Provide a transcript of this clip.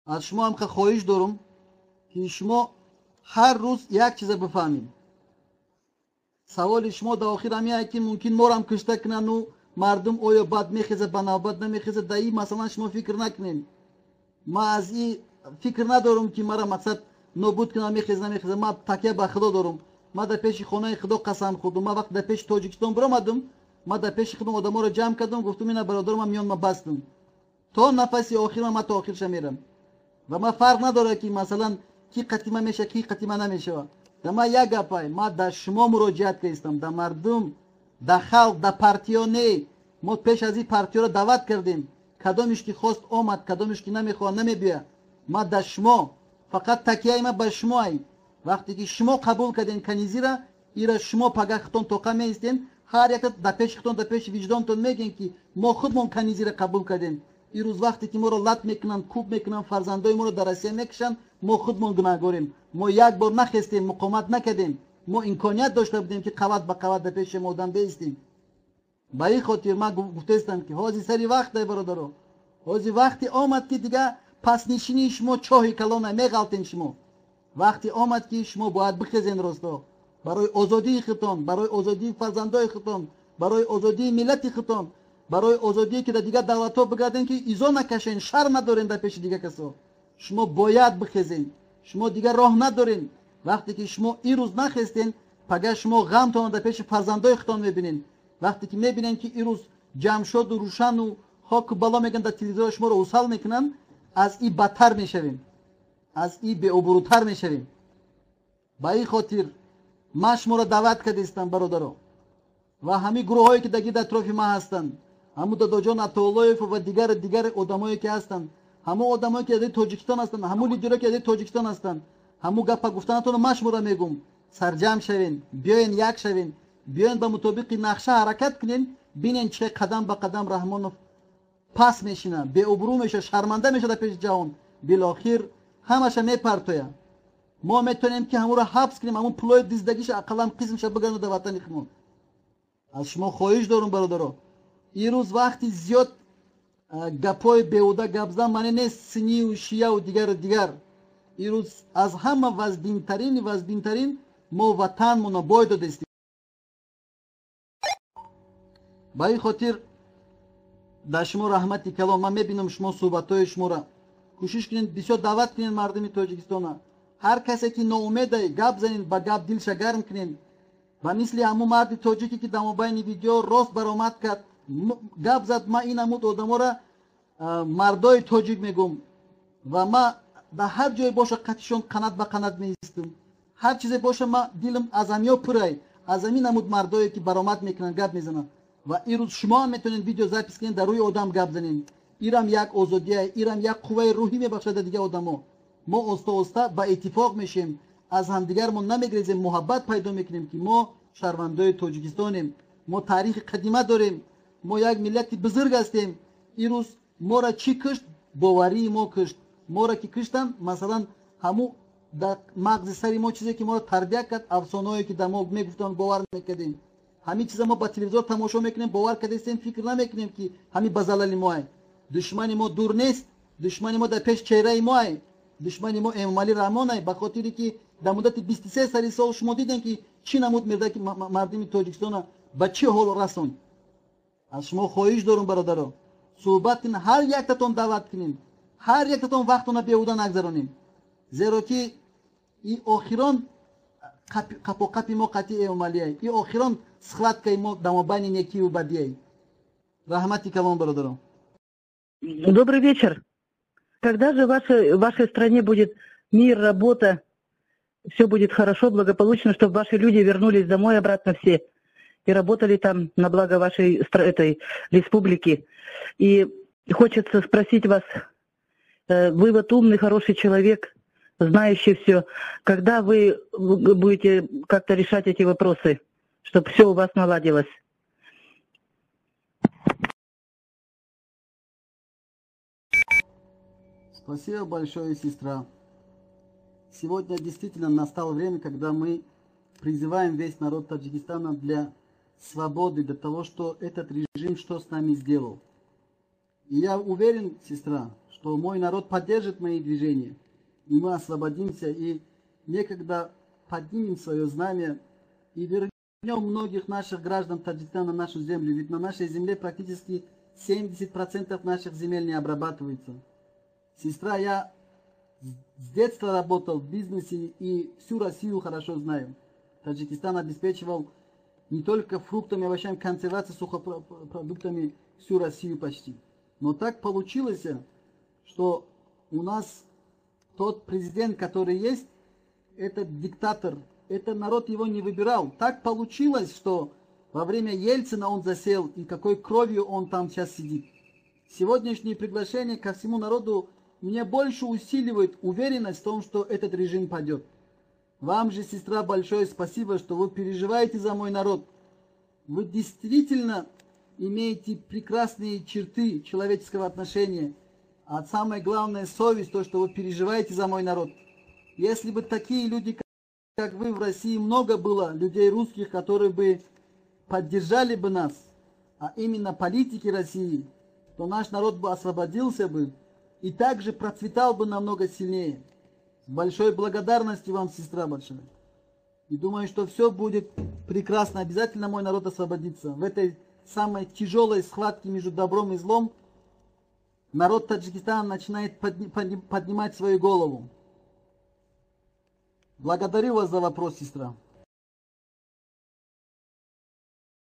Аз шумо ҳам хоҳиш дорам, ки шумо ҳар рӯз як чиза бифаҳмед. Саволи шумо дар охир ҳамин ки мумкин морам кушта кунану мардум оё бад мехезад, ба навбат намехезад. Дар ин масалан шумо фикр накунед. Ман аз ин фикр надорам, ки мара мақсад нобуд кунам, мехеза намехеза. Ман такя ба Худо дорам. Ман дар пеши хонаи Худо қасам хӯрдум. Ман вақте дар пеши Тоҷикистон биромадам, ман дар пеши худам одаморо ҷамъ кардам, гуфтум: ина бародарам, ман миён ма бастам то нафаси охир, ман то охирша мерам. Ва ман фарқ надорад, ки масалан ки қатима меша, ки қатима намешава. Да ман як гапай, ман дар шумо муроҷиат кардистам, да мардум, да халқ, да партиё не. Мо пеш аз ин партиёро даъват кардем, кадомиш ки хост омад, кадомиш ки намехоҳад намебиёяд. Ман дар шумо фақат, такияи ман ба шумоай. Вақте ки шумо қабул кардем канизира, ира шумо пага худтон тоқа меистен, ҳар якта дар пеши худтон, дар пеши виҷдонтон мегӯем, ки мо худмон канизира қабул кардем. Ирӯз вақте ки моро лат мекунанд, кӯб мекунанд, фарзандои моро дар Россия мекушанд, мо худмон гунаҳгорем. Мо як бор нахестем, муқомат накардем. Мо имконият дошта будем, ки қават ба қават дар пеши одам беистем. Ба ин хотир ман гуфтаистам, ки ҳозир сари вақт, бародаро, ҳозир вақте омад, ки дига паснишинии шумо чоҳи калона меғалтен. Шумо вақте омад, ки шумо бояд бихезен росто барои озодии худтон, барои озодии фарзандои худтон, барои озодии миллати худтон, барои озодие, ки дар дигар давлатҳо бигардем, ки изо накашен, шарм надорем дар пеши дигар касо. Шумо бояд бихезен, шумо дигар роҳ надорен. Вақте ки шумо ирӯз нахестен, пага шумо ғамтонро дар пеши фарзандои худтон мебинен. Вақте ки мебинем, ки ирӯз Ҷамшоду Рӯшану хоку бало мегӯянд, дар телевизор шуморо усал мекунанд, аз и бадтар мешавем, аз и беобрӯтар мешавем. Ба ин хотир ман шуморо даъват кардистам, бародаро, ва ҳамин гурӯҳҳое, ки дар гирди атрофи ман ҳастанд, ҳамун дадоҷон Атоуллоев ва дигару дигар одамое, ки ҳастанд, ҳамун одамое, ки аз Тоҷикистон ҳастанд, ҳамун лидеро, ки аз Тоҷикистон ҳастанд, ҳамун гапа гуфтанатонро ман шуморо мегӯм: сарҷамъ шавен, биёен, як шавен, биёен, ба мутобиқи нақша ҳаракат кунен. Бинен, чӣ қадам ба қадам Раҳмонов пас мешина, беобрӯ меша, шарманда меша дар пеши ҷаҳон. Билохир ҳамаша мепартоя. Мо метавонем, ки ҳамонро ҳабс кунем, ҳамун пулои диздагиша ақаллан қисмша бигардонем дар ватани худмон. Аз шумо хоҳиш дорум, бародаро, ирӯз вақти зиёд гапҳои беҳуда гап зан маъне нест, синию шияву дигару дигар. Ирӯз аз ҳама вазбинтарини вазбинтарин мо ватанмонро бой додестем. Ба ин хотир дар шумо раҳмати калом. Ман мебинам шумо суҳбатҳои шуморо. Кӯшиш кунед, бисёр даъват кунед мардуми Тоҷикистона. Ҳар касе ки ноумедай, гап занед, ба гап дилша гарм кунед. Ба мисли ҳамун марди тоҷике, ки дар мобайни видео рост баромад кард, гап зад. Ман ин ҳамуд одаморо мардои тоҷик мегӯм ва ман дар ҳар ҷое боша қатишон қанат ба қанат меистам. Ҳар чизе боша, ман дилам аз ҳамиё пурай, аз ҳамин ҳамуд мардое, ки баромад мекунанд, гап мезананд. Ва ирӯз шумо ҳам метавонед видеозапись кунед, дар рӯи одам гап занед. Ирам як озодия, ирам як қувваи рӯҳӣ мебахшад дар дигар одамо. Мо оста оста ба иттифоқ мешем, аз ҳамдигармон намегрезем, муҳаббат пайдо мекунем, ки мо шаҳрвандои Тоҷикистонем, мо таърихи қадима дорем, мо як миллати бузург ҳастем. Ирӯз моро чӣ кушт? Боварии мо кушт. Моро ки куштанд, масалан, ҳамун дар мағзи сари мо чизе, ки моро тарбия кард, афсонаҳое, ки дар мо мегуфтанд, бовар мекардем. Ҳамин чиза мо ба телевизор тамошо мекунем, бовар кардастем, фикр намекунем, ки ҳамин ба залали моай. Душмани мо дур нест, душмани мо дар пеш чеҳраи моай. Душмани мо Эмомалӣ Раҳмонай, ба хотире ки дар муддати 23 сари сол шумо дидем, ки чӣ намуд, мирдаки мардуми Тоҷикистона ба чӣ ҳол расонд. Аз шумо хоҳиш дорум, бародаро, суҳбат кунем, ҳар яктатон даъват кунем, ҳар яктатон вақтона беҳуда нагзаронем, зеро ки и охирон қапоқапи мо қатъи Эмомалиай, и охирон схваткаи мо дар мобайни некиву бадиай. Раҳмати калон, бародарон. Добрый вечер. Когда же в вашей стране будет мир, работа, все будет хорошо, благополучно, чтобы ваши люди вернулись домой обратно все и работали там на благо вашей этой республики? И хочется спросить вас, вы вот умный, хороший человек, знающий все, когда вы будете как-то решать эти вопросы, чтобы все у вас наладилось? Спасибо большое, сестра. Сегодня действительно настало время, когда мы призываем весь народ Таджикистана для свободы, для того, что этот режим что с нами сделал. И я уверен, сестра, что мой народ поддержит мои движения, и мы освободимся, и некогда поднимем свое знамя и вернем многих наших граждан Таджикистана на нашу землю. Ведь на нашей земле практически 70% наших земель не обрабатывается. Сестра, я с детства работал в бизнесе и всю Россию хорошо знаю. Таджикистан обеспечивал не только фруктами, овощами, консервацией, сухопродуктами всю Россию почти. Но так получилось, что у нас тот президент, который есть, это диктатор. Это народ его не выбирал. Так получилось, что во время Ельцина он засел, и какой кровью он там сейчас сидит. Сегодняшнее приглашение ко всему народу мне больше усиливает уверенность в том, что этот режим падет. Вам же, сестра, большое спасибо, что вы переживаете за мой народ. Вы действительно имеете прекрасные черты человеческого отношения. А самое главное, совесть, то, что вы переживаете за мой народ. Если бы такие люди, как вы, в России много было людей русских, которые бы поддержали бы нас, а именно политики России, то наш народ бы освободился бы и также процветал бы намного сильнее. С большой благодарностью вам, сестра большая. И думаю, что все будет прекрасно. Обязательно мой народ освободится. В этой самой тяжелой схватке между добром и злом народ Таджикистана начинает поднимать свою голову. Благодарю вас за вопрос, сестра.